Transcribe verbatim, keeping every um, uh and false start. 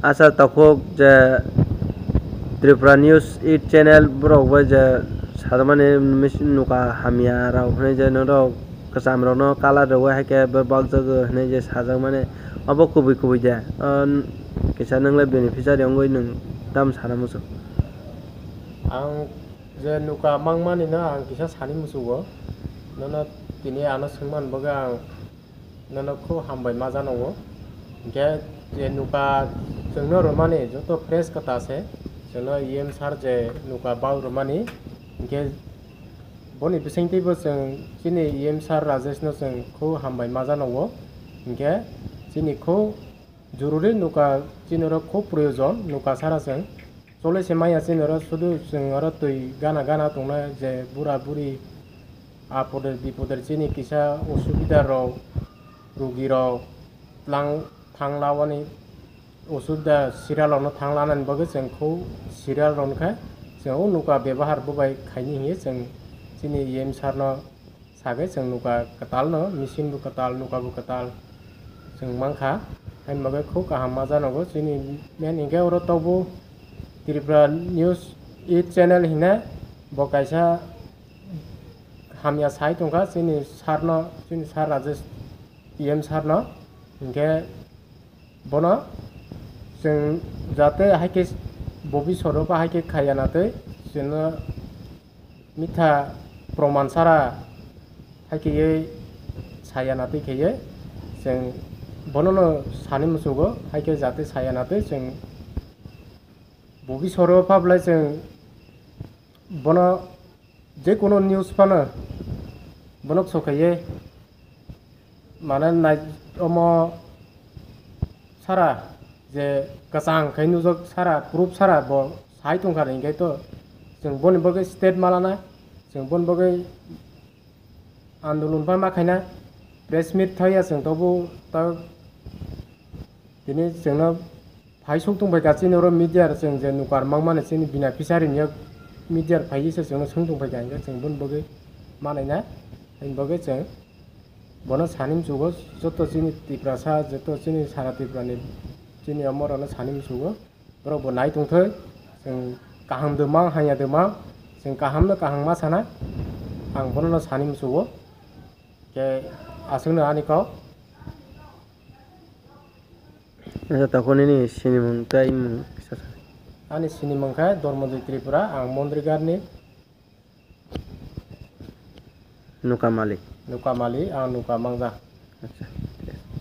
Acha takhuk je Tripura News eight channel borok bai je sajak mani mis-, nuka hamya rok hinwi je norok kwcham rokno colour rwui hai khe bebak jago hinwi je sajak mani, obo kubui kubui de. O kisa nwng le beneficiary wngwi nwng tamo sana muchung? Ang je nuka mangmani no ang kisa sani muchungo, nono tini ano swngmani bagwi ang nono kho hambai ma jano o. Hinkhe je nuka chwngno rwmani joto press kwtal se, chwngno E M sir je nuka bau rwmani, hinkhe boni bisingtwibo chwng chini E M sir Rajesh no chwng kho hambai ma jano o. Hinkhe chini kho jorori nuka chini oro kho proyojon, nuka sara chwng chole se maya chini oro sudu chwng oro twi gana gana tongna je bura buri apoder bipoder chini kisa osubida rok, rugi rok tlang thang lawani osubida serial rokno thang lanani bagwi chwng kho serial rok khe chwng o nuka bebahar bo bai khaini hinwi chwng chini E M sir no sagwi chwng nuka kwtal no, machine bo kwtal, nuka bo kwtal chwng mankha. Haini bagwi kho kaham ma janogo chini main hinkhe oro tobo Tripura News eight channel hinwi bo kaisa hamya sai tongkha chini sir no, chini sir Rajesh E M sir no. Hinkhe bono chwng jate hai khe bobiswt o ba hai khe khaiya na twi chwngno mitha proman sara hai khe saya na twi khe chwng bono no sani muchungo hai khe jate saya na twi chwng bobiswt o pha belai chwng bono je kono news phano bono so khe mane nai omo sara je kwchang khe nujak sara proof sara bo sai tongkha hinkhe to chwng boni bagwi step malana chwng boni bagwi andolon pha ma khaina press meet thaiya chwng tobo ta tini chwngno Phai suk tong bai ka chini oro media rok chwng je nukar mangmani chini bina fishery ni yak media rok phai se chwngno swng tong bai ka hinkhe chwng boni bagwi manai na. Aboni bagwi chwng bono sani muchugo joto chini Tiprasa joto chini sara Tripura ni chini omo rok no sani muchugo borok bo nai tong thwi chwng kaham de ma hanya de ma chwng kaham no kaham ma sana ang bono no sani muchugo khe aswk no ani kok. Acha, tokoni ni sinimung tei imung kisa sa. Ani sinimung khe Dharmojoy Tripura, ang Mondrigarni. Nukamali. Nukamali, ang nuka mangja. Acha.